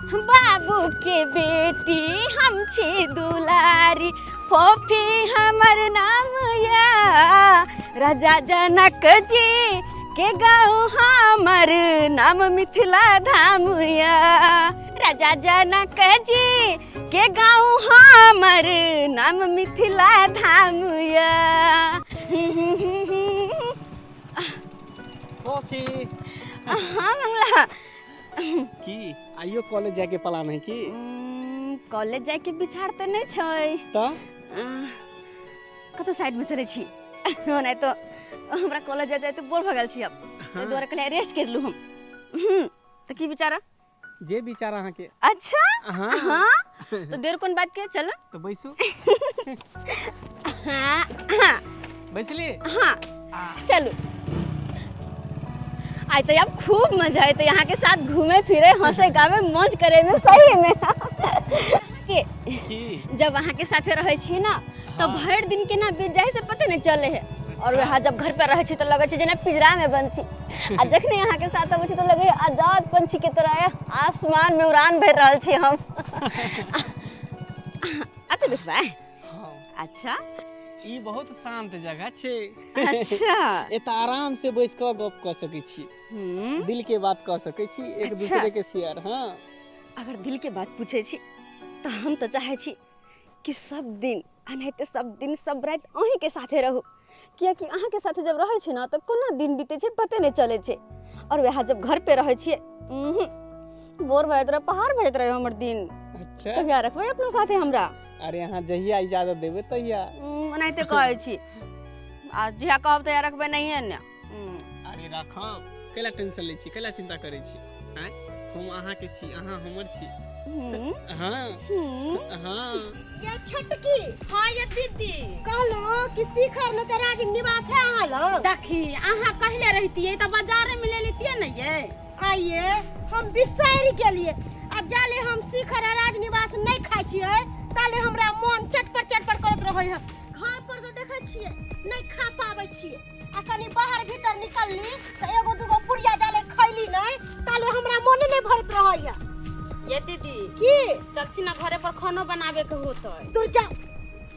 बाबू के बेटी हम छी दुलारी, फोफी हमर नाम या। राजा जनक जी के गाँव हमर नाम मिथिला धाम या। राजा जनक जी के गाँव हमर नाम मिथिला धाम या। कॉफी। हाँ मंगला। की आइयो कॉलेज जाके प्लान है की? कॉलेज जाके विचार तऽ नहि छै। तऽ कतौ साइड में चलै छी, नहीं तो हमरा कॉलेज जाए जाए बोर भऽ गेल छी अब। ताहि दुआरे कहलियै रेस्ट कर लू हम। तऽ की विचार? जे विचार अहाँके। अच्छा। हाँ। हाँ, तो देर कोन बात के, चलो। तऽ बैसू। हाँ हाँ। बैसली? हाँ चलू। आइ तो अब खूब मजा आते यहाँ के साथ घूमे फिरे, हंसे गावे, मौज करे में। सही में के की? जब अहाँ के साथे रहै छी ना तो हाँ। भरि दिन केना बीत जाए से पते नहीं चले है। और वहाँ जब घर पर रहै छी तो लगै छै जेना पिंजरा में बंद छी, आ जखने अहाँ के साथ अबै छी तो लगै है आजाद पंछी के तरह आसमान में उड़ान भरि रहल छी हम। अते देखबै। हाँ। अच्छा। ई बहुत शांत जगह छै। अच्छा। एतऽ आराम से बैस कऽ गप कऽ सकै छी, दिल के बात कऽ सकै छी एक अच्छा। दूसरे के शेयर। हाँ। अगर दिल के बात पूछे छी तो हम तो चाहे छी कि सब दिन एनाहिते सब दिन सब राति अहीं के साथे रहू, कियाकि अहाँ के साथे जब रहै छी ना तो कोना दिन बीते छै पते नहीं चले छै। और वएह जब घर पे रहै छियै, बोर भऽ जाइत रहै, पहाड़ भऽ जाइत रहै हमर दिन। अच्छा। कहिया रखबै अपना साथे हमरा? अरे अहाँ जहिया इजाजत देबै तहिया। एनाहिते कहै छी, आ जहिया कहब तहिया रखबै नहिये ने। अरे राखब, कैला टेंशन लै छी, कैला चिंता करै छी? आँय, हम अहाँके छी, अहाँ हमर छी। हाँ। हाँ। ये छोटकी। हाँ ये दीदी। कहलो कि शिखर में तो राजीव निवास है अहाँ लग। देखी अहाँ कहले रहितियै तऽ बाजारे में ले लेतियै ने ये। आइए हम बिसरि गेलियै, आ जाले हम शिखर आ राजनिवास नहीं खाइ छियै ताले हमरा मन चटपट चटपट करैत रहै है। घर पर तो देखै छियै नहीं खा पाबै छियै, आ कनी बाहर भीतर निकलली तऽ एगो दूगो पुड़िया जाले खैली नहीं ताले हमरा मोने नहीं भरत रहै है। ये दीदी। की? चलছি ना घरे पर खानो बनावे के होतै। दूर जा,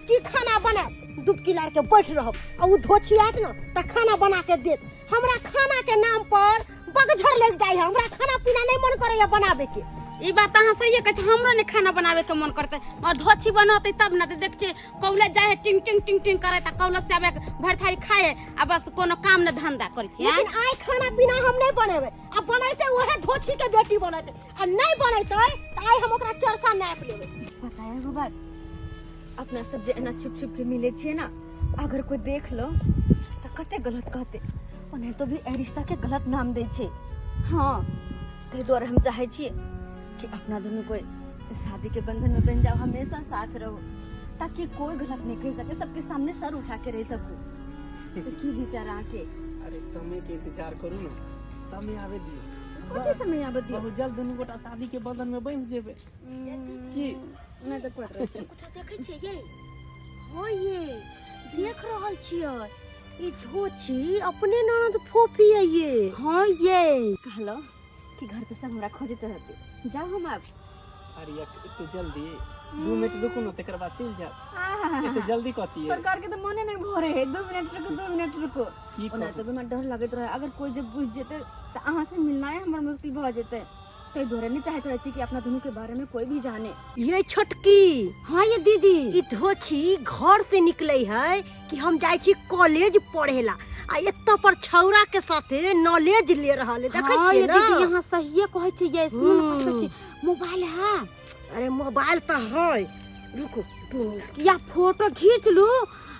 की खाना बनाब? दुबकी लार के बैठ रहब आ उ धोछी आयत न तऽ खाना बना के देत। हमरा खाना के नाम पर बगझर लग जाय है, हमरा खाना पीना नहीं मन करैया बनाबे के। ई बात अहाँ सही कहै छी, हमरो नहीं खाना बनावे के मन करतै। और धोछी बनतै तब ना, देख छी कौले जाय है टिंग टिंग टिंग टिंग करे, त कौले से आबे भरि थारी खाए आ बस, कोनो काम न धंधा करै छी। लेकिन आइ खाना पीना हम नहीं बनेबै, आ बनेतै उहे धोछी के बेटी बनेतै, आ नहीं बनेतै तऽ आइ हम ओकरा चरसा नापि लेबै। पता है एगो बात, अपना सब जे एना छुप छुप के मिले छियै ना, अगर कोई देख लो तऽ कते गलत कहते। ओनाहितो भी एहि रिश्ता के गलत नाम दै छै। हाँ, ताहि दुआरे हम चाहै छियै कि अपना दुनू कोई शादी के बंधन में बन जाओ, हमेशा साथ रहो, ताकि कोई गलत नहीं कह सके, सबके सामने सर उठा के रह सकू। तो की विचार अहाँके? अरे समय के इंतजार करू ना, समय आवे दियौ। कथी समय आबे दियौ? बहुत जल्द दुनू गोटा शादी के बंधन में बंध जेबै। की? नहि तऽ कहैत रहै छी। कुछो देखै छियै ये? हाँ ये देख रहल छियै, ई धोछी अपने ननद फोफी है ये। हाँ ये। कहलो कि घर पे सब हमरा खोजैत रहते, जाओ हम आब। अरे एते जल्दी? 2 मिनट रुकू ना, तकर बाद चलि जायब। एते जल्दी कथी है? सरकार के तो मने नहीं भरे है, 2 मिनट रुको, 2 मिनट रुको। की ओना कहू? तो हमरा डर लगैत रहे, अगर कोई जब बुझ जेते तो अहाँ से मिलना है हमर मुश्किल भऽ जेते, ताहि दुआरे नहीं चाहैत रहै छी कि अपना दुनू के बारे में कोई भी जाने। ये छोटकी। हाँ ये दीदी। ई धोछी घर से निकले है कि हम जाइ छी कॉलेज पढ़ेला, आ एतऽ पर छौड़ा के साथे नॉलेज ले रहल है, देखै हाँ, छियै ये ना? दीदी यहाँ सहिए कहै छै ये। सुन न, कथी कहै छै, मोबाइल है? अरे मोबाइल तऽ है, रुको 2 मिनट। या फोटो खींच लू,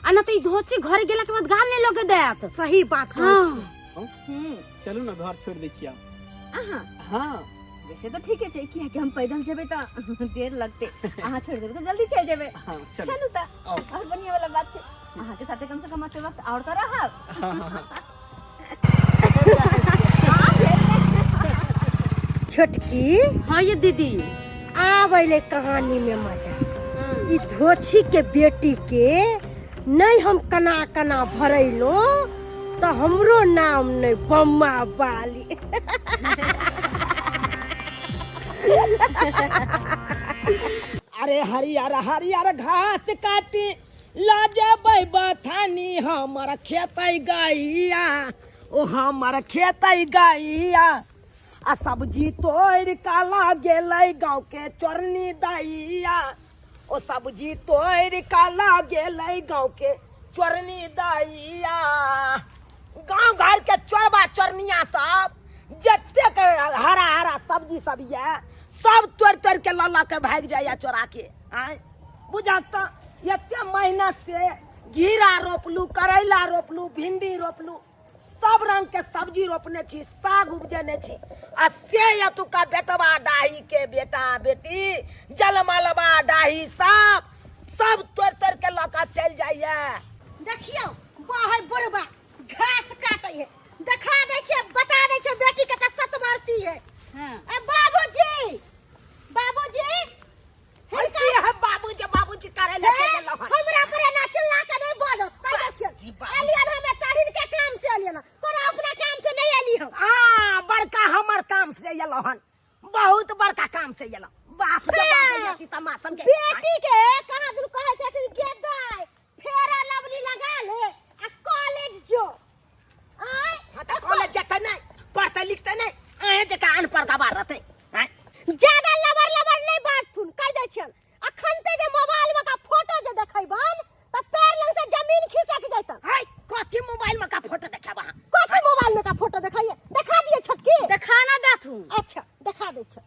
आ न तऽ ई धोछी घर गेला के बाद गाल नहीं लगे देत। सही बात कहै हाँ। छी। चलू ना, घर छोड़ दै छी आब। अहाँ? हाँ। वैसे तो ठीके छै, कियाकि हम पैदल जेबै तऽ देर लगतै, अहाँ छोड़ देबै तऽ जल्दी चलि जेबै। हाँ, चलू। चलू तऽ। आउ। और बढ़िया वाला बात छै, अहाँ के साथे कम से कम एते वक्त और तऽ रहब। हाँ, हाँ, हाँ। छोटकी। हाँ ये दीदी। आब अयलै कहानी में मजा। ई धोछी के बेटी के नहीं हम कना कना भरैलो तऽ हमरो नाम नहीं बम्मा बाली। अरे हरियर हरियर घास काटी लजबै बथानी हमर खेतै गैया, ओ हमर खेतै गैया। आ सब्जी तोड़ि कऽ लऽ गेलै गाँव के चोरनी दैया, ओ सब्जी तोड़ि कऽ लऽ गेलै गाँव के चोरनी दैया। गाँव घर के चोरबा चोरनिया सब जतेक हरा हरा सब्जी सब यऽ सब तोड़ि तोड़ि के लऽ लऽ के भागि जाइए चोरा के। आँय बुझक तऽ एते मेहनत से घिरा रोपलू, करैला रोपलू, भिंडी रोपलू, सब रंग के सब्जी रोपने छी, साग उपजेने छी, आ से एतुका बेटवा डाही के बेटा बेटी जलमलबा डाही सब सब तोड़ि तोड़ि के लऽ कऽ चलि जाइए। देखियौ बाहर बुढ़बा घास काटै है, देखा दै छै, बता दै छै बेटी के तऽ सत मारती है। हाँ। ए बाबूजी, बाबूजी, है की है बाबूजी बाबूजी करे ले चल गेलौ हन। हमरा पर एना चिल्ला के नहीं बोलो, कह दै छियन। जी बाबू। एलियन हमे तहिन के काम से एलियन, कोनो अपना काम से नहीं एली हम। हाँ, बड़का हमर काम से एलौ हन, बहुत बड़का काम से एलौ। बाप रे बाप रे, अति तमासन के। बेटी के कहाँ दिन कहै छथिन के दाय फेरा लवली लगा ले आ कॉलेज जो। आय हाँ, तऽ कॉलेज जेतै नहि, पढ़तै लिखतै नहि, अहें जकाँ अनपढ़ गवार रहतै। आँय? ज्यादा लबर लबर नहीं बाजथुन, कह दै छियन। अखन ते जे मोबाइल में का फोटो जे देखैबन त पैर लग से जमीन खिसक जैतन। हाय, कथी मोबाइल में का फोटो देखाब अहाँ? कथी मोबाइल में का फोटो देखाइए? देखा दिए छोटकी। देखा ना देथुन। अच्छा देखा दै छ।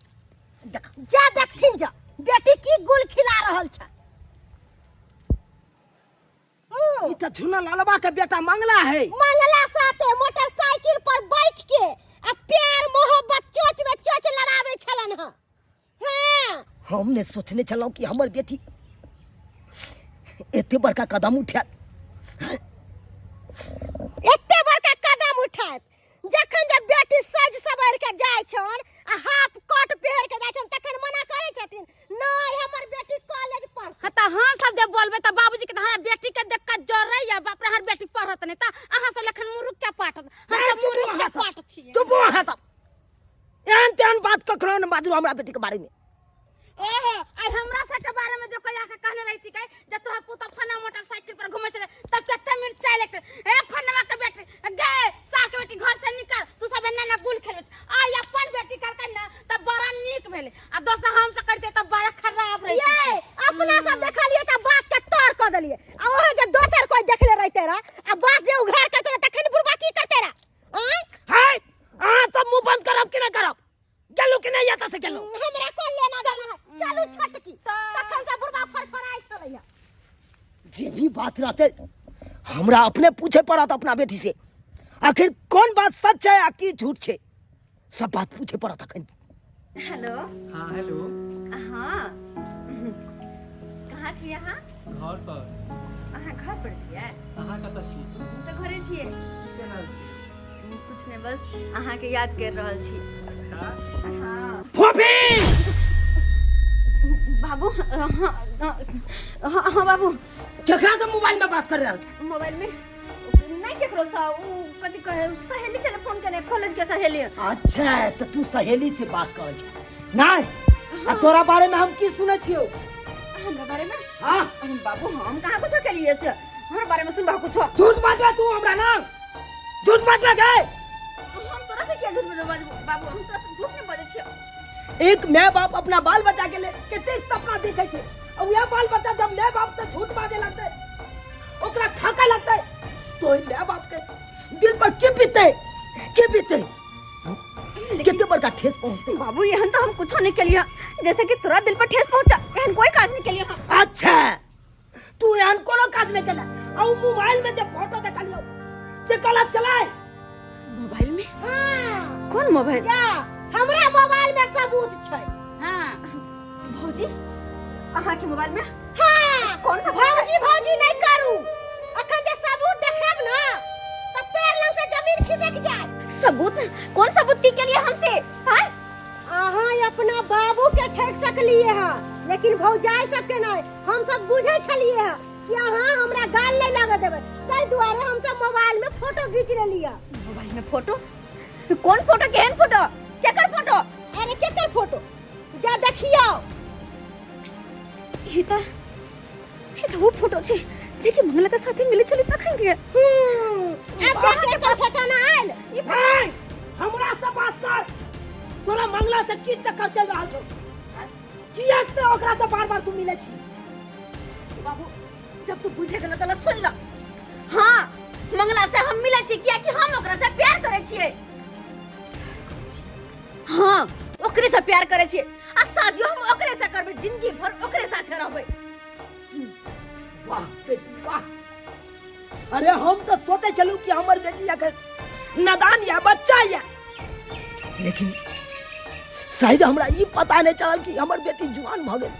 देखा। जा देखथिन जा बेटी की गुल खिला रहल छ। ई त झुना लालबा के बेटा मंगला है। मंगला साथे मोटरसाइकिल पर बैठ के आ प्यार मोहब्बत चोच में चोच लड़ावे छलन हँ। हाँ। हम ने सोचने छलहुँ कि हमर बेटी एते बड़का कदम उठायत। एते बड़का कदम उठायत जखन जब बेटी सज सवर के जाय छन आ हाफ कोट पहिर के जाय छन तखन मना करे छथिन नहीं हमर बेटी कॉलेज पढ़। हाँ, त हम सब जब बोलबे त बाबूजी के त हमरा बेटी के देख के जरैया, बाप रे हमर बेटी पढ़त नहीं त अहाँ सब लखन मुरुख के पाटत, हम ए, सब चुप मुरुख अहाँ के सब। पाट छियै। चुप अहाँ सब, एहन तेहन बात कखनो न बाजू हमरा बेटी के बारे में। ओहो, आई हमरा सब के बारे में जो कोई आके कहने रही थी के जे तोहर पुता फना मोटरसाइकिल पर घुमै छलै तब कते मिर्चाई लगते, ए फनवा के बेटी गे साल के बेटी घर से निकल, तू सब एना ना गुल खेलबे। आई अपन बेटी कहलकै ना तब बड़ा नीक भेलै आ दोसर हम सब करते तब बड़ा खराब रहे। ये अपना सब देखलिए त बात के तोड़ क देलिए आ ओहे जे दोसर कोई देखले रहते रहा आ बात जे उघार करते रहा तखन बुढ़बा की करते रहा? आँय? हाय, अहाँ सब मुंह बंद करब कि ना करब? गेलू कि नहीं एतऽ से गेलू? हमरा कोन लेना देना है, चलू छोटकी। तखन से बुढ़बा फड़फड़ाइ छलैया। जे भी बात रहते हमरा अपने पूछे पड़त अपना बेटी से, आखिर कौन बात सच है आ की झूठ छै, सब बात पूछे पड़त अखन। हेलो। हाँ हेलो। हाँ कहाँ छी अहाँ? घर पर। अहाँ घर पर छियै? अहाँ कतऽ छी? हम तऽ घरे छियै। की कर रहल छी? कुछ नहीं, बस अहाँ के याद कर रहल छी। अच्छा। हाँ। फोफी! बाबू, हाँ, हाँ, हाँ, हाँ, बाबू। केकरा से मोबाइल में बात कर रहल छी? मोबाइल में नहीं केकरो से, उ कथी कहे सहेली छले फोन केने, कॉलेज के सहेली। अच्छा त तू सहेली से बात करै छ नहीं? आ तोरा बारे में हम की सुनै छियौ? हमरा बारे में? हाँ। अरे बाबू हम कहाँ कुछो केलिए से, हमरा बारे में सुनबा कुछो? झूठ बाजबे तू हमरा ना, झूठ बाजबे के? हम तोरा से किया झूठ बाजबो बाबू, हम तोरा से झूठ नहीं बाजै छियौ। एक my बाप अपना बाल बच्चा के लिए कते सपना देखे छै, आ वह बाल बच्चा जब my बाप से झूठ बाजे लगतै, ओकरा ठके लगतै, तो ओहि my बाप के दिल पर की बीतै, की बीतै, कते बड़का ठेस पहुंचतै। बाबू एहन तो हम कुछो नहीं केलिए, जैसे कि तोरा दिल पर ठेस पहुंचा एहन कोई काज नहीं केलिए हम। अच्छा तू एहन कोनो काज नहीं केला, आ उ मोबाइल में जब फोटो देखलियो से गलत चलाय। मोबाइल में? हाँ। कौन मोबाइल? जा हमरा मोबाइल में सबूत छै। हाँ। भौजी अहाँ के मोबाइल में? हाँ। कौन सा भौजी भौजी नहीं करू, अखन जे सबूत देखाब ना त पैर लग से जमीन खिसक जाए। सबूत? कौन सबूत की के लिए हमसे? हाँ? अहाँ अपना बाबू के ठेक सकलिए है लेकिन भौजाई सबके नहीं। हम सब बुझे छलिए है कि अहाँ हमरा गाल नहीं लगा देबै, ताहि दुआरे हम सब मोबाइल में फोटो घींच लेलिए। मोबाइल में फोटो? कौन फोटो? केहन फोटो? केकर फोटो? अरे केकर फोटो? जा देखियौ। ई तऽ ई तऽ ओ फोटो छै जे कि मंगला के साथे मिले छलै तखन के। आब जाके एकर ठेकाना आयल। हे, हमरा से बात कर। तोरा मंगला से की चक्कर चल रहल छौ? किया से ओकरा से बार बार तू मिले छी? बाबू जब तू बुझे के न तला सुन ल। हाँ मंगला से हम मिले छी किया कि हम ओकरा से प्यार करे छियै। हाँ ओकरे से प्यार करे छियै आ शादियो हम ओकरे से करबै, जिंदगी भर ओकरे साथे रहबै। वाह बेटी वाह। अरे हम तो सोचे छलू कि हमर बेटी अगर नादान या बच्चा या, लेकिन शायद हमरा ई पता नहीं चलल कि हमर बेटी जुआन भ गेल।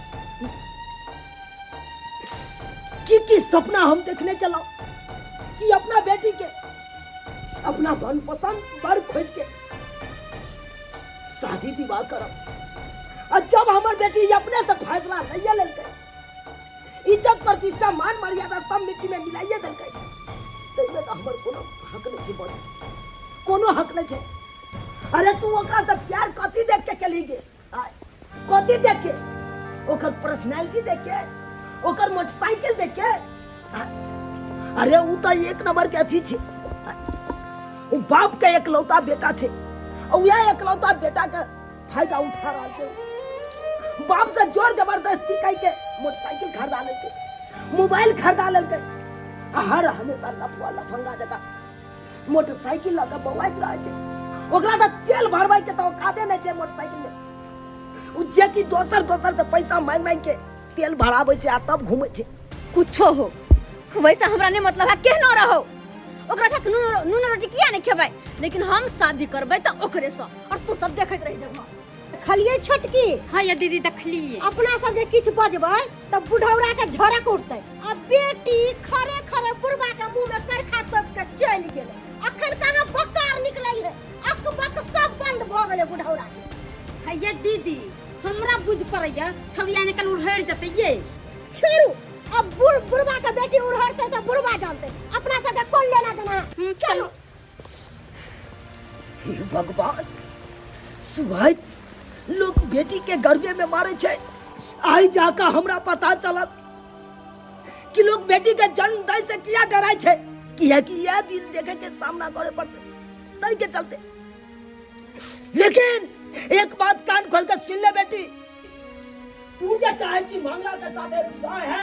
की की सपना हम देखने चलो कि अपना बेटी के अपना मनपसंद वर खोज के शादी विवाह करब, और जब हमर बेटी अपने से फैसला नहीं लेलकै, इज्जत प्रतिष्ठा मान मर्यादा सब मिट्टी में मिलाइए देलकै, ताहिमे तऽ हमर कोनो हक नहि छै बड़ी, कोनो हक नहि छै। अरे तू ओकरा से प्यार कथी देख के केलही गे? कथी देख के? ओकर पर्सनैलिटी देख के, ओकर मोटरसाइकिल देख के? अरे उ तऽ एक नंबर के अथी छै, उ बाप के एकलौता बेटा छै, और वएह एकलौता बेटा के फायदा उठा रहल छै। बाप से जोर जबरदस्ती कह के मोटरसाइकिल खरीदा लेलकै, मोबाइल खरीदा लेलकै, आ हर हमेशा लफुआ लफंगा जकाँ मोटरसाइकिल लऽ कऽ बौआइत रहै छै। ओकरा तऽ तेल भरबै के तऽ औकाते नहि छै मोटरसाइकिल में, उ जे कि दोसर दोसर से पैसा मांगि मांगि के तेल भराबै छै आ तब घूमै छै। कुछो हो वैसा हमरा नहीं मतलब है, केहनो रहो ओकरा साथ नून नून रोटी किया नहीं खेबै, लेकिन हम शादी करबै तऽ ओकरे से, और तू सब देखैत रहि जबह। खलिए छोटकी। हाँ ये दीदी देखलिए। अपना सब जे किछु बजबै तऽ बुढ़ौरा के झड़क उठतै। आ बेटी खरे खरे बुढ़बा के मुंह में करखा तोप के चलि गेलै, अखन कहाँ बकार निकलै है, अक बक सब बंद भऽ गेलै बुढ़ौरा के। हाँ ये दीदी हमरा बुझ पड़ैया छौड़िया निकल उड़हर जेतै ये। छोड़ू अब बुढ़ बुढ़बा के बेटी उड़हरतै तऽ बुढ़बा जानतै, अपना सबके कोन लेना देना है। चलू। हे भगवान, सुबह लोग बेटी के गर्भे में मारे छै, आइ जाकर हमरा पता चलल कि लोग बेटी के जन्म दै से किया डराय छै, किया कि यह दिन देखे के सामना करे पड़ते तै के चलते। लेकिन एक बात कान खोल के सुन ले बेटी, तू जे चाहे छी मंगला के साथे विवाह है,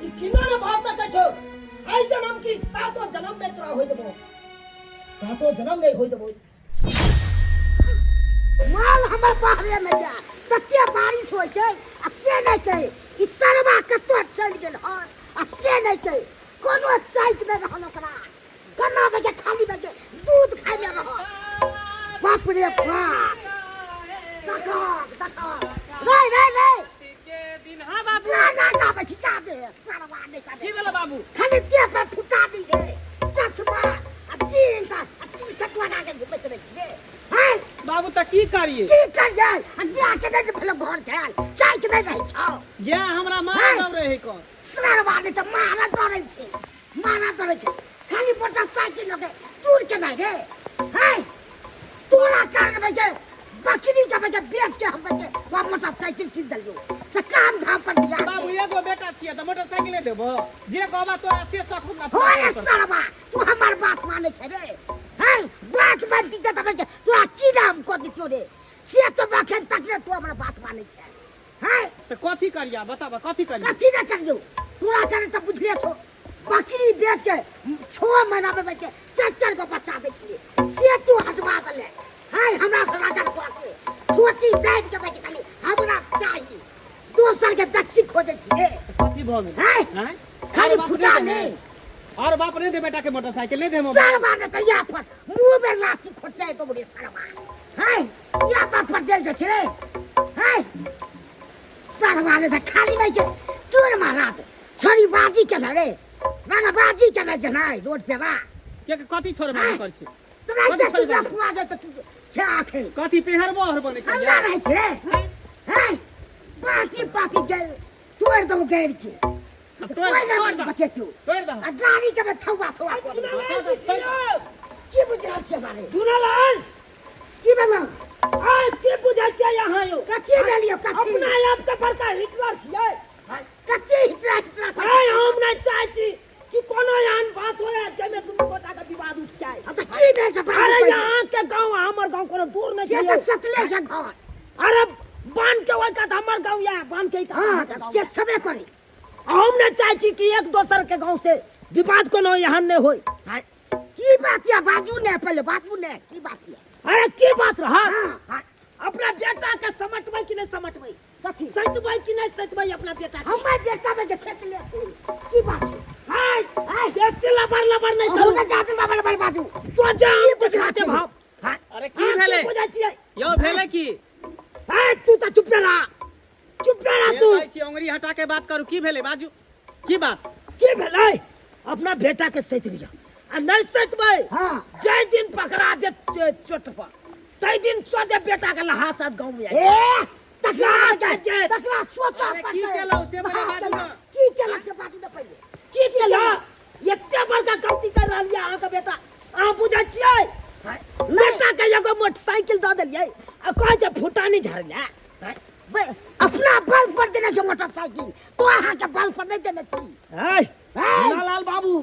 ई किना न भऽ सकै छौ। एहि जन्म की सातो जन्म नहीं तोरा होय देबो, सातो जन्म नहीं होय देबो। माल हमर बाहरे में जा तते बारिश होइ छै आ से नहि कहे ई सरवा कतौ चलि गेल हन, आ से नहि कहे कोनो चैक नहि रहल ओकरा, गन्ना बजे खाली बजे दूध खाइ मे रहल। बाप रे बाप, देखक देखक रे रे रे हाँ बाबू गाना गाबै छी, जा दे सरवा नहि की करे भेलो बाबू? खाली देह पर फुटा दी रे चश्मा आ जींस आ टी शर्ट लगा के घुमैत रहै छी रे। हैं बाबू तऽ की करिए? की करिए? आ जा के नहि भेलो घर के आयल, चाय के नहि रहै छौ। या हमरा मार हैं? दौड़े है कौन? सरवा नहि तऽ मारा दौड़ै छै, मारा दौड़ै छै, खाली मोटरसाइकिल लऽ के टूर के नहि रे। हैं तोरा कारण में के बकरी के में के बेच के हम के वह मोटरसाइकिल किन देलियो से काम धाम पर दिया। बाबू एगो बेटा छियै तऽ मोटरसाइकिल नहि देबो, जे कहबा तोरा से शौक हमरा हो रे सरवा, तू हमर बात मानै छै रे? हैं बात मानती तऽ तब के तोरा की नाम कऽ दितियो रे, से तो अखन तक ने तू हमर बात मानै छै। हैं तऽ कथी करिया बताबा, कथी करिया? कथी नहि करियौ, तोरा करे तऽ बुझले छौ बकरी बेच के 6 महीना में बेच के चार चार गो बच्चा दै छलियै, से तू हटवा देले। हैं हमरा से राजन कऽ के धोती दाबि के बैठ खाली हमरा चाही, दोसर के दक्षी खोजै छियै। कथी भऽ गेल? हैं? हैं? खाली और बाप फुटा नहि दे? नहि। और बाप नहीं दे बेटा के मोटरसाइकिल नहीं दे मोबाइल। सरवा ने तऽ या पर मुंह में लाठी खोचाइ देबो रे सरवा। हैं या बात पर देल जाइ छै रे। हैं सरवा ने तऽ खाली बैठ के चोर मारा दे, छोरी बाजी के रे रंगबाजी के ने जनाय रोड पे बा। के के कथी छोड़ बाजी कर छी? तोरा कथी ते छोरी तू बाजी? फुआ जाय तऽ तू छै आखिर कथी पेहरबो हरबो नहीं अंदा करिया? रहै छै रे। हैं? हैं बाकी बाकी गेल तोड़ दऊ गैर के। तोड़ कोई तोड़ ना दह। बचेतू। तोड़ दह। आ गाड़ी के में थौआ थौआ कऽ देबौ। की बुझि रहल छियै बारे? चुनालाल की भेलौ? आय की बुझै छियै अहाँ यौ? कथी भेल यौ कथी? अपना आप के बड़का हिटलर छियै। कथी हिटरा हिटरा? आय हम नहि चाहै छी कि कोनो एहन बात होय जाहिमे दुनू गोटा के विवाद उठि जाय। अब तऽ की भेल छै? बाजू अरे पहिले। अहाँ के गाँव आ हमर गाँव कोनो दूर नहि से छै तऽ यौ। सतले छै घर। अरे बान्ह के ओहि कात हमर गाँव यऽ, बान्ह के ई कात हाँ अहाँके गाँव से यऽ। छबे करी। हम नहि चाहै छी कि एक दोसर के गाँव से विवाद कोनो एहन नहि होय। आँय, की बात यऽ? बाजू ने पहिले, बाजू ने की बात यऽ? अरे की बात रहा? हाँ। आँय, अपना बेटा के समटबै कि नहि समटबै? कथी सैतबै कि नहि सैतबै अपना बेटा के? हमर बेटा में जे सैतले छी, की बात छै? आँय, आँय। बेसी लबर लबर नहि अहूँ करू। ने जादे लबर लबर बाजू। सोझा हम की बुझला देखा देब छी? हम। आँय, अरे की अहाँ भेलै? बुझै छियै? यौ भेलै की? आँय, तू तऽ चुपे रह, चुपे रह तू। कहै छी उंगरी हटा के बात करू, की भेलै बाजू, की बात? की भेलै? अपना बेटा के सैत लिअ आ नहि सैतबै हाँ। जाहि दिन पकड़ा देत चोट पर ताहि दिन सोझे बेटा के लहास आत गाँव में आबि। ए तकला लहास बता, आबि जायत। तकला सोचा अरे की पड़तै। केलहुँ से पहिले लहास बाजू केलक। ने। की केलक से बाजू ने पहिले। की केला? एते बड़का गलती कर रहल यऽ अहाँके बेटा, अहाँ बुझै छियै? बेटा के एगो मोटरसाइकिल दऽ देलियै आ कहै छै फुटानी झड़लै। बे, अपना बल पर देने छै मोटरसाइकिल, तो अहाँके बल पर नहि देने छी। है है। लाल बाबू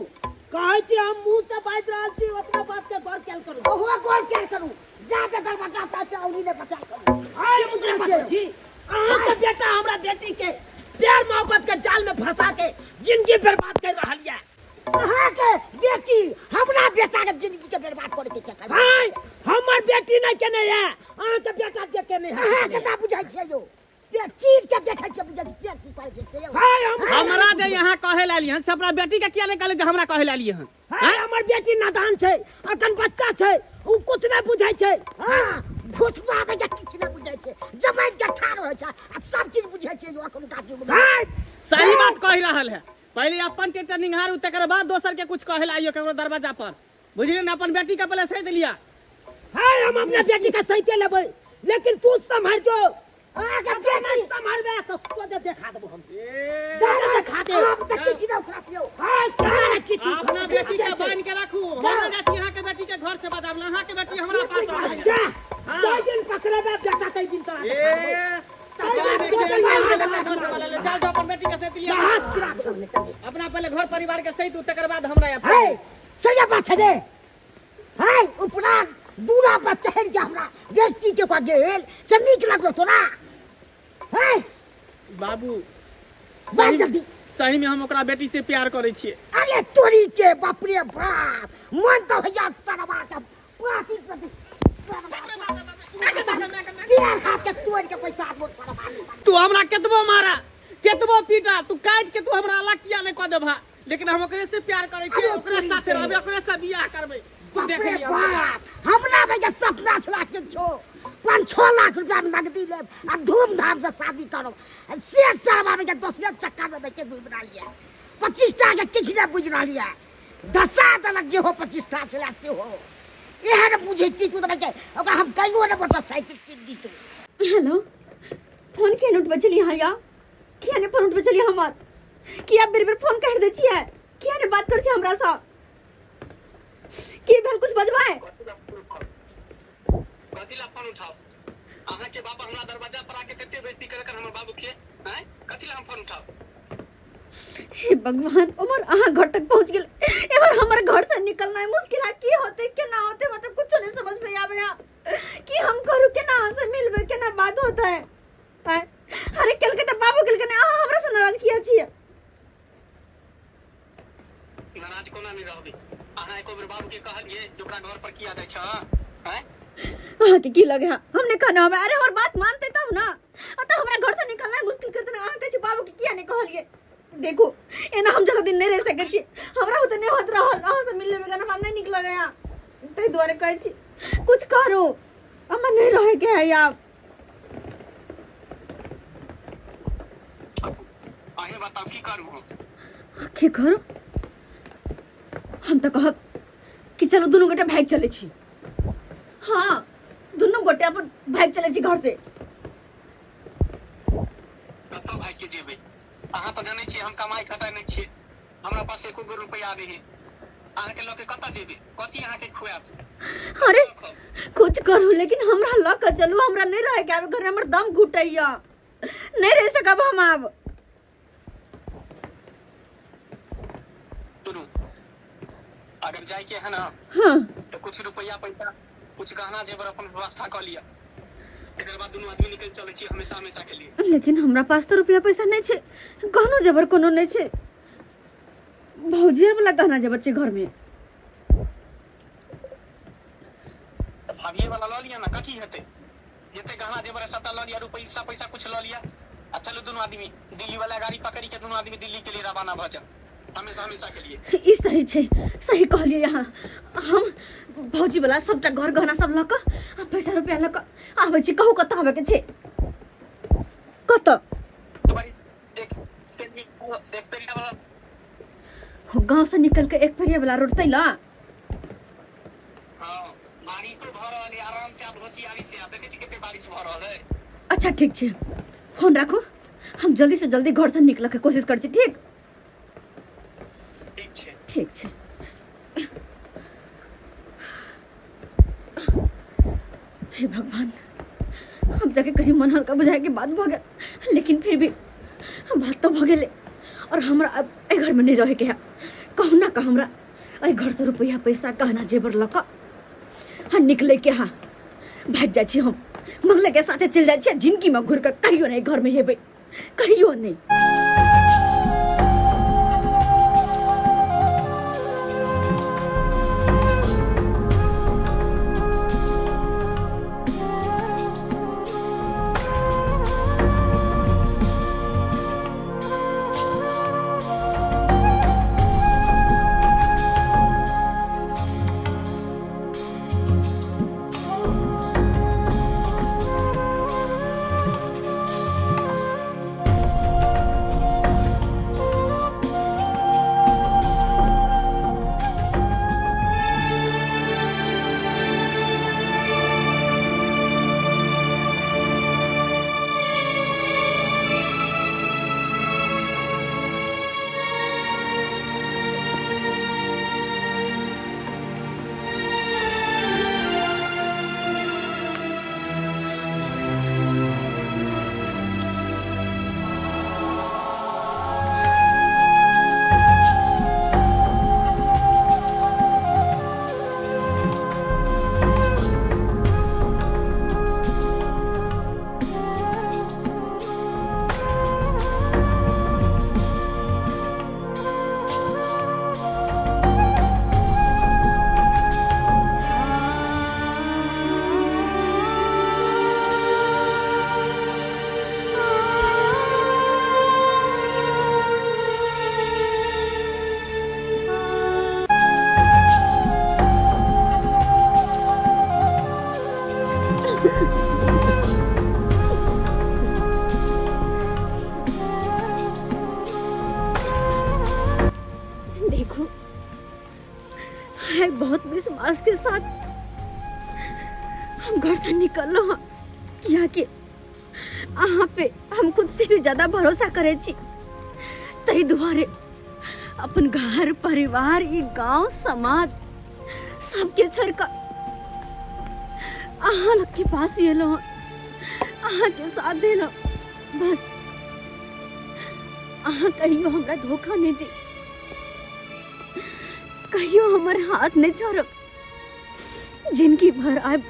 कहै छी हम मुंह से बाजि रहल छी, ओतना बात के गौर कैल करू। ओहो गौर कैल करू, जाके दरवाजा पर से औरी नहि बचाय करू। आइ बुझै छी अहाँके बेटा हमरा बेटी के प्यार मोहब्बत के जाल में फंसा के जिंदगी बर्बाद कर रहल यऽ। अहाँके बेटी हमरा बेटा के जिंदगी के बर्बाद करे के चक्कर में। हाय, हमर बेटी नहि केने यऽ, अहाँके बेटा जे केने है। अहाँके तऽ बुझै छियै यौ, पेट चीर के देखै छियै, बुझै छियै की करै छै से यौ। हाय, हम हमरा जे यहाँ कहे लाली हन से अपना बेटी के किया नहि कहले जे हमरा कहे लाली हन? हाय, हमर बेटी नादान छै, अखन बच्चा छै, उ कुछ नहि बुझै छै। हाँ, भुसबा में जे किछु नहि बुझै छै, जमाइन के ठाढ़ होइ छै आ सब चीज बुझै छै यौ अखुनका युग में। हाय, सही बात कहि रहल है, पहले अपन टेटर निहारू तकर बाद दोसर के कुछ कहे लाइयो केकरो दरवाजा पर, बुझलियै ने? अपन बेटी के पहले सैत लिया। हाय, हम अपना बेटी के सैते लेबै, लेकिन तू सम्हार जो। अहाँके अगर बेटी नहि सम्हारबै तऽ सोझे देखा देबो हम। ए, जाना देखा दे। हम तऽ किछु नहि उखड़त यौ। हाय, केना ने किछु अपना बेटी के बान्हि के राखू, हम नहि जाइ छी अहाँके बेटी के घर से बजाबल, अहाँके बेटी हमरा पास आबि जा, जाहि दिन पकड़ेबै बेटा ताहि दिन तोरा ए, देखा देबो। चल जाओ अपन बेटी के सैत लिया। साहस गिरा देबो। अपना पहले घर परिवार के सैत, तकर बाद हमरा आयब। है सही बात छै रे। है उपरा दूरा पर चढ़ि के हमरा बेइज्जती के कऽ गेल से नीक लगलो तोरा? है बाबू बाज जल्दी। सही में हम ओकरा बेटी से प्यार करै छियै। अरे तोरी के बाप रे बाप, मन तऽ होइया सरवा के पाती प्रति सरवा प्यार हाथ के तोड़ के पैसा मोर सरवा नहीं। तू हमरा केतबो मारा केतबो पीटा, तू काटि के तू हमरा अलग किया नहि कऽ देबहा, लेकिन हम ओकरे से प्यार करै छियै, अरे ओकरे तोरी साथे के। रहबै, ओकरे से बियाह करबै। तू बाप देख रे लिअ। बाप, हमरा में जे सपना छला के छो 5-6 लाख रुपया में नगदी लेब आ धूमधाम से शादी करब, से सरवा में के दोसरे चक्कर में बैठ के घूमि रहल ये। 25 टा के किछु नहि बुझि रहल ये, दशा देलक जे हो 25 टा छला से हो एहन बुझैती तू तऽ भाइ ओकरा हम कहियो ने मोटरसाइकिल कीन दितू। हेलो, फोन किया नहि उठबै छलियै अहाँ या? किया नहि फोन उठबै छलियै हमर? किया बेर बेर फोन काटि दै छियै? किया नहि बात करै छियै हमरासँ? की भेल, कुछ बजबै? कथी ला फोन उठाओ? अहाँ के बाप हमरा दरवाजा पर आके कते बेइज्जती करे हमर बाबू के, हैं? कथी ला हम फोन उठाओ? हे भगवान, उमर अहाँ घर तक पहुंच गेल, एमहर हमर घर से निकलना मुश्किल है। की होते केना होते, मतलब कुछ नहीं समझ में आवे है कि हम करू केना, अहाँ से मिलबे केना बात होता है। आय, अरे केलकै तऽ बाबू केलकै ने, अहाँ हमरा से नाराज किया छियै? नाराज कोना नहि रहबै? अहाँ एको बेर बाबू के कहलियै जे ओकरा घर पर किया जाइ छ? हैं? अहाँके की लगे है हम नहि कहने होबै? अरे हमर बात मानते तब ना, आ तऽ हमरा घर से निकलना मुश्किल करते ना। अहाँ कहै छी बाबू के किया नहि कहलियै? देखू एना हम ज्यादा दिन नहि रहि सकै छी, हमरा ओते नहि होइत रहल अहाँ से मिलने बगैर, हमरा नहि नीक लगैया, ताहि दुआरे कहै छी कुछ करू, हमरा नहि रहैके है आब। अहीं बताउ की करू हम? की करू? हम तऽ कहब कि चलू दुनू गोटे भागि चलै छी। हाँ, दुनू गोटे अपन भागि चलै छी घर से। कतऽ भागि के जेबै? अहाँ तऽ जानै छियै हम कमाइ खटाइ नहि छियै, हमरा पास एको गो रुपैआ नहि है। अहाँके लऽ के कतऽ जेबै कथी अहाँके खुआएब अरे कुछ करू लेकिन हमरा लऽ कऽ चलू हमरा नहीं रहे के आब घर में, हमर दम घुटैया नहीं रह सकब हम आब सुनू अगर जाइके है ना हाँ तो कुछ रुपया पैसा कुछ गहना जेवर अपन व्यवस्था कऽ लिअ तकर बाद दुनू आदमी निकलि चलै छी हमेशा हमेशा के लिए लेकिन हमरा पास तो रुपया पैसा नहीं छै गहनो जेवर कोनो नहीं छै भौजी वाला गहना जेवर छै घर में तऽ भाभिये वाला लऽ लिअ ने कथी हेतै जते गहना जेवर है सबटा लऽ लिअ रुपैसा पैसा कुछ लऽ लिअ आ चलू दुनू आदमी दिल्ली वाला गाड़ी पकड़ि के दुनू आदमी दिल्ली के लिए रवाना भऽ जाउ हमेशा हमेशा के लिए ई सही छै सही कहलियै अहाँ हम भौजी वाला सबटा घर गहना सब लऽ कऽ आ पैसा रुपया लऽ कऽ आबै छी कहू कतऽ आबैके छै कतऽ तुम्हारी एक एक पेरिया वाला हो गाँव से निकल के एक पेरिया वाला रोड तैला हाँ बारिशो भऽ रहल है आराम से आप होशियारी से आप देखै छी कते बारिश भऽ रहल है अच्छा ठीक छै फोन राखू हम जल्दी से जल्दी घर से निकलऽ के कोशिश करै छी ठीक ठीक छै ठीक छै हे भगवान हम जाके कहीं मन हल्का बुझाए के बात भऽ गेल लेकिन फिर भी बात तो भऽ गेलै और हमरा अब एहि घरमे नहि रहैके है कहुना कऽ हमरा एहि घरसँ रुपैआ पैसा गहना जेवर लऽ कऽ हाँ निकलैके है भागि जाइ छी हम मंगलाके साथे चलि जाइ छी जिनगीमे घुरि कऽ कहियो नहि घरमे हेबै कहियो नहि देखो है बहुत विश्वास के साथ हम घर से निकल हाँ किया कि अहाँ पे हम खुद से भी ज्यादा भरोसा करे छी तही दुआरे अपन घर परिवार ई गांव समाज सबके छोड़ कर अहाँ लोग के पास एलो अहाँ के साथ देलो बस अहाँ कहियो हमरा धोखा नहीं दी कहियो हमर हाथ नहीं छोड़ब जिंदगी भर आब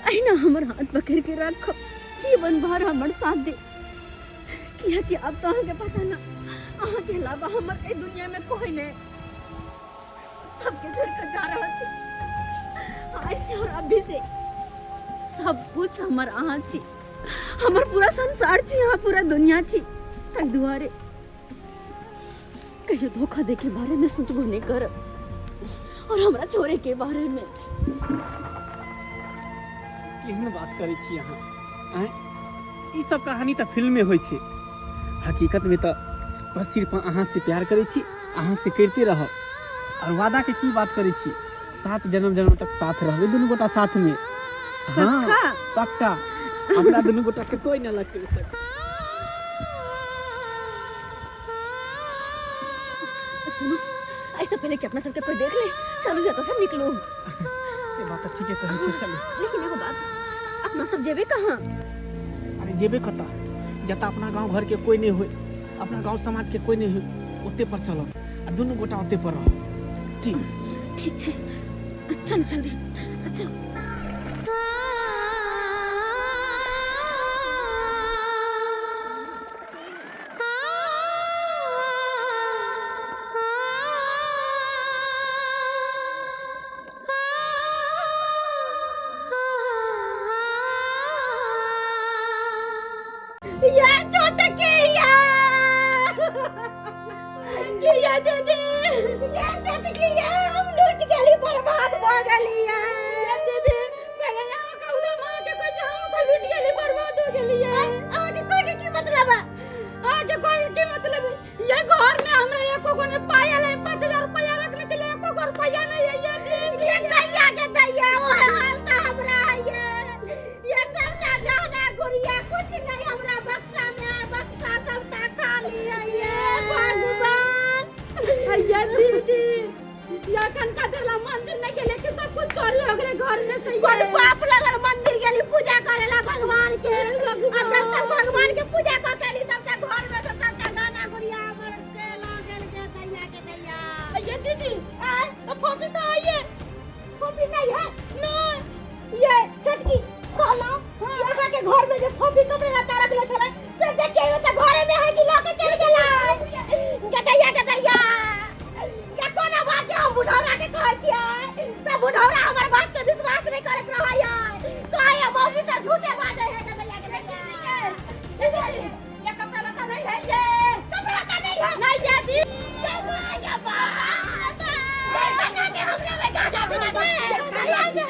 अहिना हमर हाथ पकड़ के राखब जीवन भर हमर साथ दे किया कि अब तो अहाँके पता ना अहाँके अलावा हमर एहि दुनिया में कोई नहीं सबके छोड़ कर जा रहल छी आइ से और अभी से सब कुछ हमर अहाँ छी हमर पूरा संसार छी अहाँ पूरा दुनिया छी ताहि दुआरे कहियो धोखा दे के बारे में सोचबो नहीं करब और हमरा छोड़े के बारे में केहन बात करै छी अहाँ आँय ई सब कहानी तऽ फिल्ममे होइ छै हकीकतमे तऽ बस सिर्फ अहाँसँ प्यार करै छी अहाँसँ करिते रहब आओर वादाके की बात करै छी सात जन्म जन्म तक साथ रहबै दुनू गोटा साथमे हँ पक्का? पक्का हमरा दुनू गोटाके कोई नहि अलग करि सकै सुनू ऐसे पहले कि अपना सबके कोई देख ले, चलू या तो सब निकलू। से बात तऽ ठीके कहै छै, चलू। लेकिन एगो बात, अपना सब जेबे कहाँ? अरे जेबे कतऽ, जतऽ अपना गाँव घरके कोई नहि होय, अपना गाँव समाजके कोई नहि होय, ओते पर चलब आ दुनू गोटा ओते पर रहब। की ठीक छै, चल जल्दी चल। या छोटकी या या दीदी, या छोटकी या, हम लूट गेली, बर्बाद भ गेली या। या दीदी, पहले यहाँ कहू तो माँ के कोई हम तो लूट गेली, बर्बाद हो गेली या। अहाँ के कोई के की मतलब है? अहाँ के कोई की मतलब है? ये घर में हमरा एको गो ने पायल है, 5000 रुपया रखने चले, एको गो रुपया नहीं है। ये दीदी के दैया के दैया, वो है हाल त हमरा है ये सबटा गहना गुड़िया कुछ नहीं हमरा बक्सा में है, बक्सा सबटा खाली है। ये भगवान, ये दीदी, या कनका देला मंदिर नहीं गेले कि सब कुछ चोरी हो गेले घर में से। कोन बाप लगल मंदिर गेली पूजा करेला भगवान के, आ जब तक भगवान के पूजा क के एली तब तक घर में से सबटा गहना गुड़िया हमर के ल गेल के दैया के दैया। ये दीदी, आय? तो फोफी कहाँ है? फोफी नहीं है। नहीं। ये छोटकी कहलौं कि अहाँ के घर में जे फोफी कपड़ा लत्ता रखले छलै से देख के त घरे में है कि ल के चल गेलै। गदैया गदैया, या कोनो बात जे हम बुढ़ौरा के कहै छियै त बुढ़ौरा हमर बात के विश्वास नहीं करैत रहैया, कहैया मौगी से झूठे बाजै है। गदैया गदैया, दीदी, ये कपड़ा लत्ता नहीं है, ये कपड़ा लत्ता नहीं है। नहीं ये दीदी। ये माँ, ये माँ। ये बना के हमरा में गाना बिना के।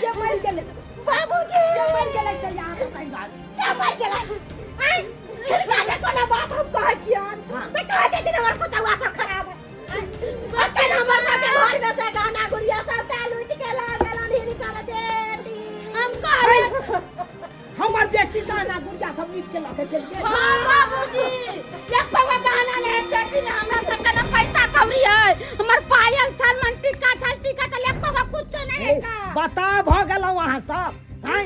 के मरि गेलै? बाबूजी के मरि गेलै से यहाँ के कहि रहल छी? के मरि गेलै? आँय, हिनका जे कोनो बात हम कहै छियनि तऽ कहै छथिन हमर पुतौआ सब खराब है। अखन हमर सबके घर में से गहना गुड़िया सबटा लूटि के लऽ गेलनि हिनकर बेटी। हम कहै हमर बेटी गहना गुड़िया सब लूटि के लऽ के चलि गेल? हाँ बाबूजी, एक पौवा गहना नहीं है पेटी में, हमरा सबके ना पैसा कौड़ी है, हमर पायल छल, मन टीका छल, टीका छल, एक पौवा कुछो नहीं है का। बता भऽ गेलहुँ अहाँ सब? आँय,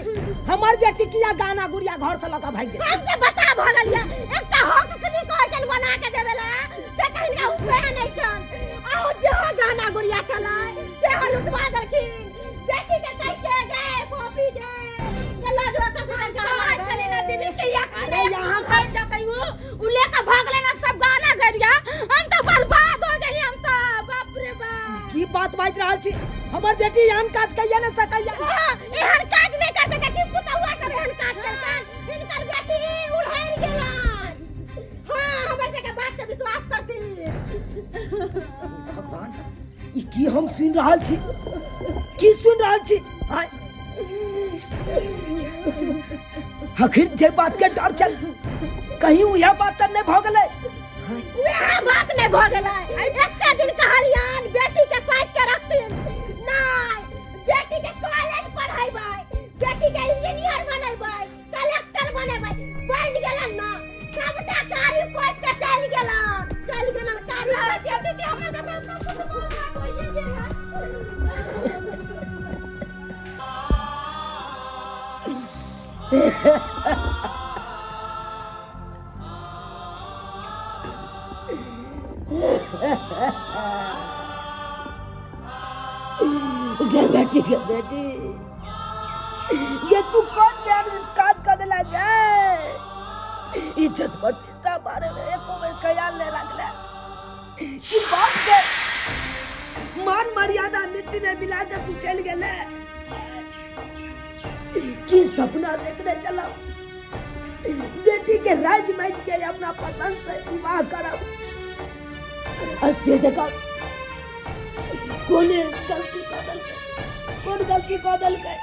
हमर बेटी किया गहना गुड़िया घर से लऽ के भागि गेल? हमसे बता भऽ गेलियै, एकटा हक सुनी कहै छनि बना के देबै ला से तऽ हिनका उपाय नहि छनि। अहूँ जेहो गहना गुड़िया छलै सेहो लुटवा देलखिन बेटी के, कहि के गे फोफी गे के लऽ जो एकर सबके गहना। कहै छली ना दीदी कि एक अरे यहाँ हट जतै, उ लेके भागलै ना सब गहना गुड़िया, हम तऽ बर्बाद हो गेली हम तऽ, बाप रे बाप। की बात बाजि रहल छी? हमर बेटी एहन काज कहिया ने सकैया। हाँ, एहन काज नहि करतै तऽ की पुतौआ सब एहन काज करतनि? हिनकर बेटी उड़हरि गेलनि। हाँ, हमर सबके बात के विश्वास करती। भगवान, ई की हम सुनि रहल छी? की सुनि रहल छी? आँय, आखिर जे बात के डर छल कहीं उएह बात तऽ नहि भऽ गेलै? वएह बात नहि भऽ गेलै। एते दिन कहलियनि बेटी के साइक के रखथिन, नहि, बेटी के कॉलेज पढ़ेबै, बेटी के इंजीनियर बनेबै, कलेक्टर बनेबै, बनि गेलन ना, सबटा गाड़ी पोति के चलि गेलन, चलि गेलन गाड़ी पोति के। दीदी, हमर तऽ सब कुछ बर्बाद होइए गेल। गे बेटी, गे बेटी, गे तू कौन जान काज कर देला गे? इज्जत प्रतिष्ठा बारे में एको बेर ख्याल नहीं रखले कि बाप के मान मर्यादा मिट्टी में मिला के तू चल गेले। की सपना देखने चला बेटी के राज माज के अपना पसंद से विवाह करब, आ से देखा कोने गलती कऽ देलकै, कोन गलती कऽ देलकै।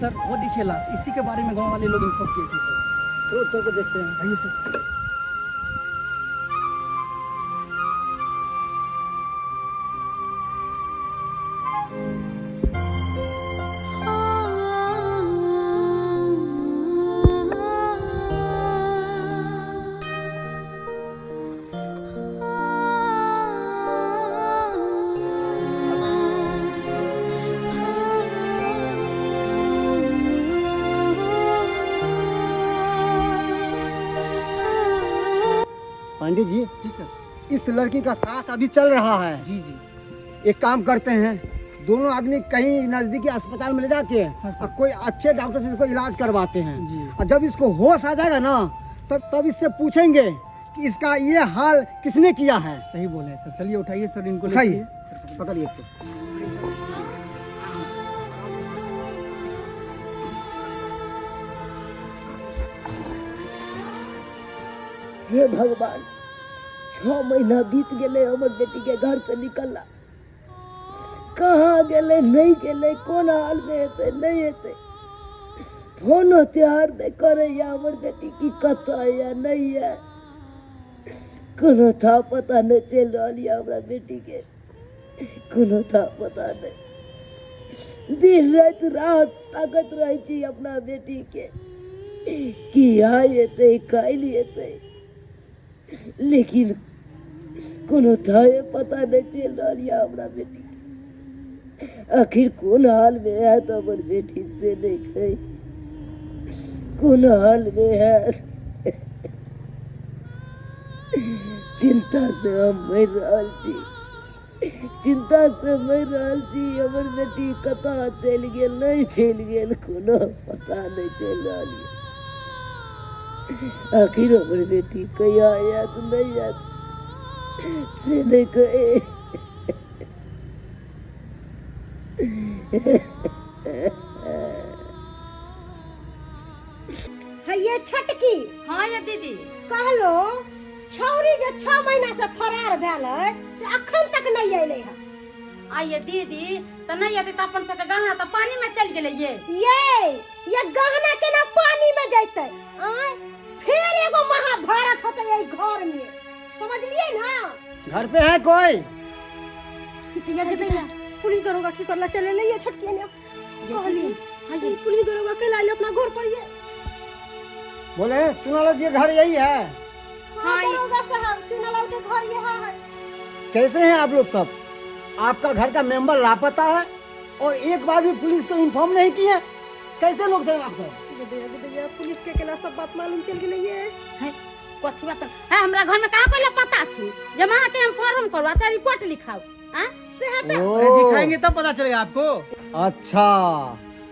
सर वो देखिए लाश, इसी के बारे में गांव वाले लोग इन्फॉर्म किए थे सर। चलो चल के देखते हैं। आइए सर। पांडे जी। जी सर। इस लड़की का सांस अभी चल रहा है। जी जी। एक काम करते हैं, दोनों आदमी कहीं नजदीकी अस्पताल में ले जाके हाँ सर। और कोई अच्छे डॉक्टर से इसको इलाज करवाते हैं जी। और जब इसको होश आ जाएगा ना तब तब इससे पूछेंगे कि इसका ये हाल किसने किया है। सही बोले सर। चलिए उठाइए सर इनको, ले उठाइए। चलिए। पकड़िए इसको। हे भगवान, 6 महीना बीत गेलै हमर बेटी के घर से निकलला, कहाँ गेलै नहीं गेलै, कोन हाल में हेतै नहीं हेतै, फोनो त्योहार नहीं करैया हमर बेटी की कतऽ या नहीं है, कोनो था पता नहीं चलि रहल यऽ हमरा बेटी के, कोनो था पता नहीं। दिन राति राह ताकत रहै छी अपना बेटी के कि आइ एतै काल्हि एतै, लेकिन कोनो थाहे पता नहीं चलि रहल यऽ हमरा बेटी के। आखिर कोन हाल में हैत हमर बेटी से नहीं कही, कोन हाल में हैत। चिंता से हम मरि रहल छी, चिंता से मरि रहल छी। हमर बेटी कतऽ चलि गेल नहीं चलि गेल, कोनो पता नहीं चलि रहल यऽ। आखिर हमर बेटी कहिया आयत नहीं आयत से नहीं कहे। है छटकी। हाँ ये दीदी। कहलो छौरी जे 6 महीना से फरार भेल है से अखन तक नहीं अयलै है। आइए दीदी त नहीं अयतै त अपन सबके गहना त पानी में चलि गेलै। ये गहना केना पानी में जैतै? आय फिर एगो महाभारत होतै एहि घर में, समझलिए ना? घर पे है कोई? कितिया कितिया पुलिस दरोगा की करला चले ले ये छटकी ने कहली। हां ये पुलिस दरोगा के लाइल अपना घर पर। ये बोले चुनालाल जी घर यही है? हाँ दरोगा साहब, चुनालाल के घर यहाँ है। कैसे हैं आप लोग सब? आपका घर का मेंबर लापता है और एक बार भी पुलिस को इन्फॉर्म नहीं किए, कैसे लोग सब आप सब? पुलिस के केला सब बात मालूम चल गेलै ये। है कथी बात है? हमरा घर में कहाँ कोई लापता छी जे अहाँ के हम फॉर्म करू, अच्छा रिपोर्ट लिखाऊ। हां से है अरे दिखाएंगे तब पता चलेगा आपको। अच्छा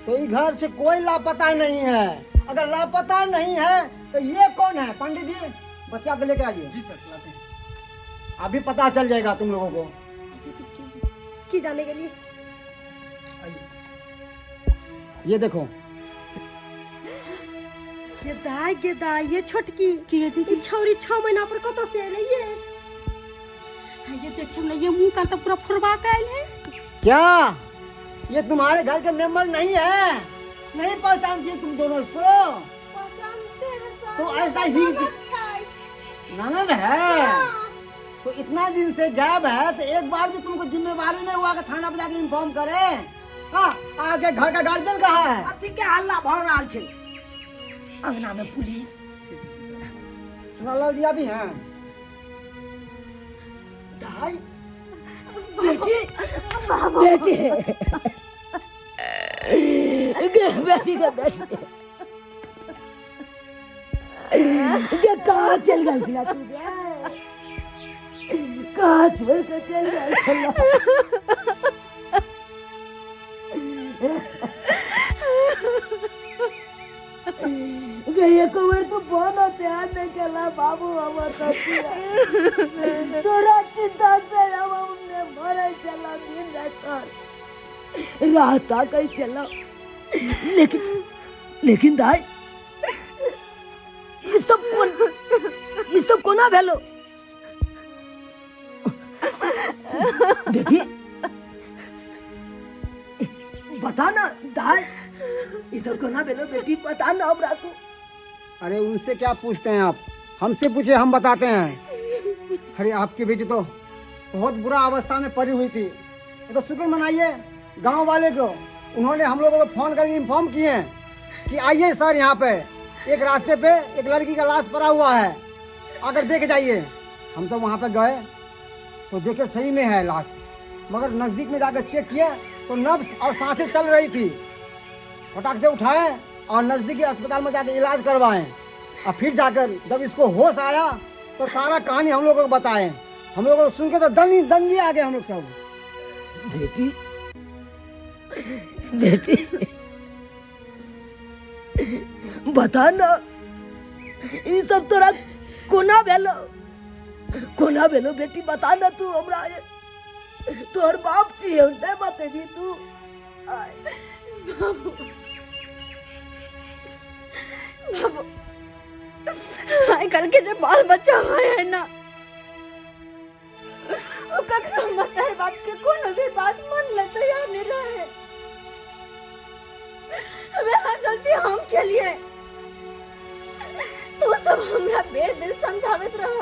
तो ये घर से कोई लापता नहीं है। अगर लापता नहीं है तो ये कौन है? पंडित जी बच्चा को लेके आइए। जी सर लाते हैं। अभी पता चल जाएगा तुम लोगों को। की जाने के लिए ये देखो ये दाई के दाई, ये छोटकी की ये दीदी छौरी 6 महीना पर कतौ से अयलै ये? ये देखे हमरा ये मुंह का तो पूरा फुरवा के आयल है। क्या ये तुम्हारे घर के मेंबर नहीं है? नहीं पहचानती तुम दोनों इसको? पहचानते हैं सर। तो ऐसा ही ननद है तो इतना दिन से गायब है तो एक बार भी तुमको जिम्मेवारी नहीं हुआ कि थाना पर जाके इन्फॉर्म करे। हाँ आगे घर का गार्जियन कहाँ है? अथी के हल्ला भऽ रहल छै अंगना में पुलिस। चुनालाल जी अभी हैं? दाई बेटी बेटी बेटी के बेटी के कहाँ चल गई छला तू? कहाँ छोड़ के चल गई छला? गई एको बेर तू फोन ध्यान नहीं केला बाबू। हमर तोरा चिंता से हम हमने मरे चला दिन रात रात कहीं चला। लेकिन लेकिन दाई ये सब कौन, ये सब कोना भेलो? बेटी बता ना दाई, ई सब कोना भेलो बेटी पता ना हमरा तू। अरे उनसे क्या पूछते हैं आप, हमसे पूछे हम बताते हैं। अरे आपकी बेटी तो बहुत बुरा अवस्था में पड़ी हुई थी, ये तो शुक्र मनाइए गांव वाले को, उन्होंने हम लोगों को फोन करके इन्फॉर्म किए हैं कि आइए सर यहाँ पे एक रास्ते पे एक लड़की का लाश पड़ा हुआ है, अगर देख जाइए। हम सब वहाँ पे गए तो देखे सही में है लाश, मगर नज़दीक में जाकर चेक किया तो नब्ज और सांसें चल रही थी। फटाक से उठाए और नज़दीकी अस्पताल में जाकर इलाज करवाएं और फिर जाकर जब इसको होश आया तो सारा कहानी हम लोगों को बताएं। हम लोगों को सुन के तो दंगी दंगी आ गए हम लोग सब। बेटी बेटी बता ना ई सब तोरा कोना भेलो, कोना भेलो बेटी बता ना तू हमरा। तोहर बाप छियै नहीं बतेबी तू? बाबू बाबू आइ काल्हि के जे बाल बच्चा होइ है ना, ओ ककरो मतार बाप के कोनो भी बात मान ले तैयार नहीं रहे। वह गलती हम के लिए तू सब हमरा बेर बेर समझावत रह,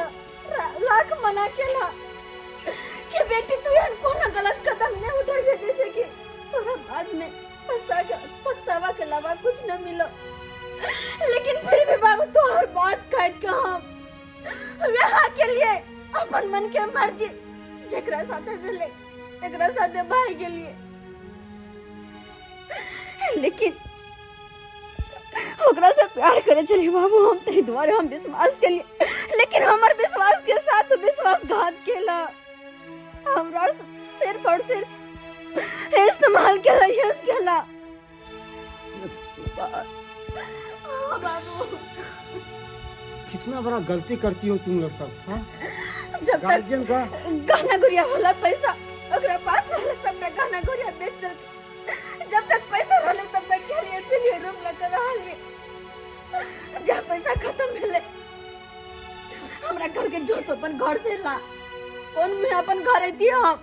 लाख मना केला कि बेटी तू एहन कोनो गलत कदम नहीं उठेबे जैसे कि तोरा बाद में पछतावा के अलावा कुछ न मिलो। लेकिन फिर भी बाबू तोहर बात काट के हम वहाँ के लिए अपन मन के मर्जी जेकरा साथे भेले एकरा साथे भाग गेलिए। लेकिन ओकरा से प्यार करे छलिए बाबू हम, ताहि दुआरे हम विश्वास केलिए, लेकिन हमर विश्वास के साथ विश्वासघात केला। हमरा सिर्फ और सिर्फ इस्तेमाल केला, यूज केला। हाँ बाबू कितना बड़ा गलती करती हो तुम लोग सब। हाँ? जब तक गार्जियन का गहना गुड़िया वाला पैसा ओकरा पास रहले सबटा गहना गुड़िया बेच देलकै। जब तक पैसा रहले तब तक खेलिए पिलिए रूम लग रहलिए। जब पैसा खत्म भेले हमरा घर के जोत अपन घर से ला, कौन में अपन घर अइतियै हम?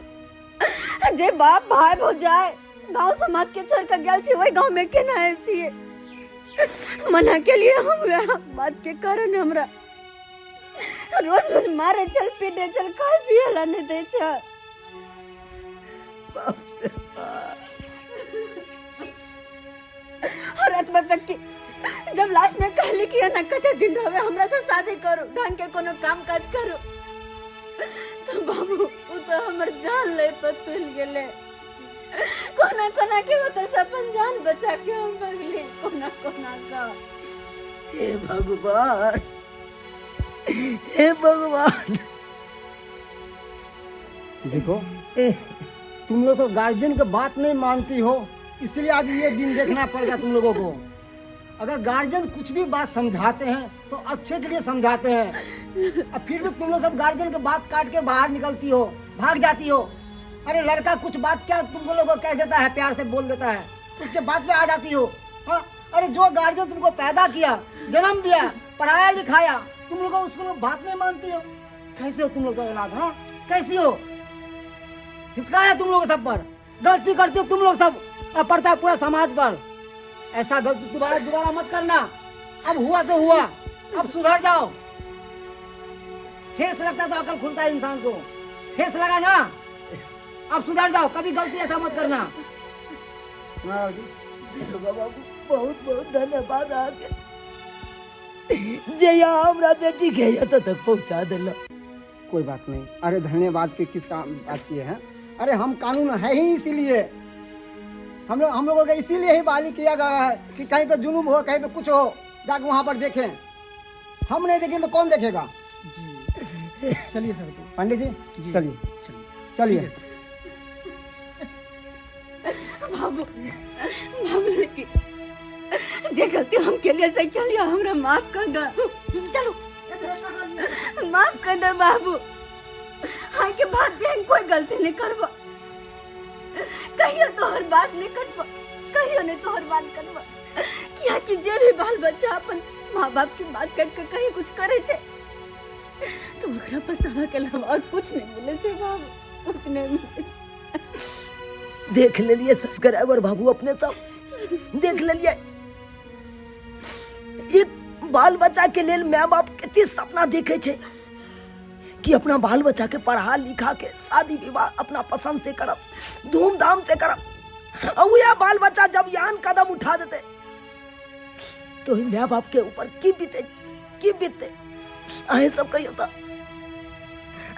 जे बाप भाई भौजाई गांव समाज के छोड़ के गेल छी वही गांव में केना अइतियै? मना के लिए हम वह बात के कारण हमरा रोज रोज मारे चल पीटे चल खाए पिए ला नहीं दे छल। और एतबा तक कि जब लास्ट में कहली कि एना कते दिन रहबे हमरा से शादी करू, ढंग के कोनो काम काज करू, तो बाबू उ तो हमर जान ले पर तुल गेले। कोना कोना के ओतऽ से अपन जान बचा के हम भगली, कोना कोना का। हे भगवान, हे भगवान। देखो तुम लोग सब गार्जियन के बात नहीं मानती हो, इसलिए आज ये दिन देखना पड़ गया तुम लोगों को। अगर गार्जियन कुछ भी बात समझाते हैं तो अच्छे के लिए समझाते हैं, और फिर भी तुम लोग सब गार्जियन के बात काट के बाहर निकलती हो, भाग जाती हो। अरे लड़का कुछ बात क्या तुमको लोगों को कह देता है, प्यार से बोल देता है, उसके बाद में आ जाती हो। हाँ? अरे जो गार्जियन तुमको पैदा किया, जन्म दिया, पढ़ाया लिखाया, तुम लोग उसको लोग बात नहीं मानती हो। कैसे हो तुम लोग औलाद? हाँ कैसी हो? धिक्कार है तुम लोग सब पर। गलती करते हो तुम लोग सब और पड़ता है पूरा समाज पर। ऐसा गलती दोबारा दोबारा मत करना। अब हुआ तो हुआ, अब सुधर जाओ। ठेस लगता है तो अकल खुलता है इंसान को। ठेस लगा ना, अब सुधर जाओ, कभी गलती ऐसा मत करना। हाँ जी। दरोगा बाबू बहुत बहुत धन्यवाद अहाँके जे यहाँ हमरा बेटी के एतऽ तक पहुँचा देलक। कोई बात नहीं। अरे धन्यवाद के किस काम बात किए हैं? अरे हम कानून है ही इसीलिए, हम लोगों का इसीलिए ही बहाली किया गया है कि कहीं पे जुलूम हो, कहीं पे कुछ हो, जाके वहाँ पर देखें। हम नहीं देखें तो कौन देखेगा? जी चलिए सर। तो पंडित जी जी। चलिए चलिए चलिए। बाबू बाबू लेकिन जे गलती हम केलिए से केलिए, हमरा माफ कर दे। चलू माफ कर दे बाबू। हाँ के बाद भी हम कोई गलती नहीं करबो, कहियो तोहर बात नहीं कटबो, कहियो नहीं तोहर बात करबो। किया कि जे भी बाल बच्चा अपन माँ बाप की बात कट के कहीं कुछ करे छे तो ओकरा पछतावा के अलावा और कुछ नहीं मिले छे बाबू, कुछ नहीं मिले छे। देख लेलिए सब्सक्राइबर बाबू, अपने सब देख लेलिए। एक बाल बच्चा के लेल माय बाप कते सपना देखे छै कि अपना बाल बच्चा के पढ़ा लिखा के शादी विवाह अपना पसंद से करब, धूमधाम से करब। और वह बाल बच्चा जब यहाँ कदम उठा देते तो माय बाप के ऊपर की बीते, की बीते, अहें सब कहियो तो।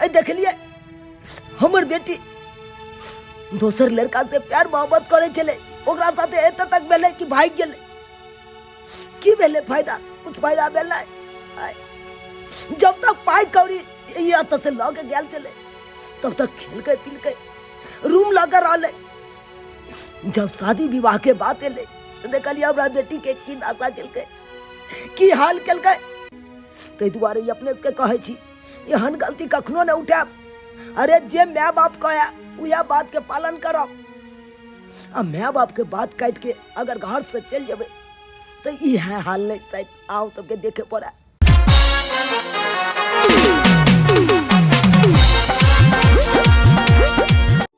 देखलिए हमर बेटी दोसर लड़का से प्यार मोहब्बत करे छले, ओकरा साथे एते तक भेलै कि भागि गेलै। की भेलै फायदा? कुछ फायदा भेलै? जब तक पाइ कौड़ी ई एतऽ से लऽ के गेल छलै तब तक खेलकै पिलकै, रूम लऽ के रहलै। जब शादी विवाह के बात एलै तऽ देखलियै हमरा बेटी के की दशा केलकै, की हाल केलकै। ताहि दुआरे ई अपने सबके कहै छी, एहन गलती कखनो नहि उठायब। अरे जे माय बाप कहे उएह बात के पालन करब, आ माय बाप के बात काटि के अगर घर से चलि जेबै तऽ इएह हाल नहि शायद अहूँ सबके देखे पड़े।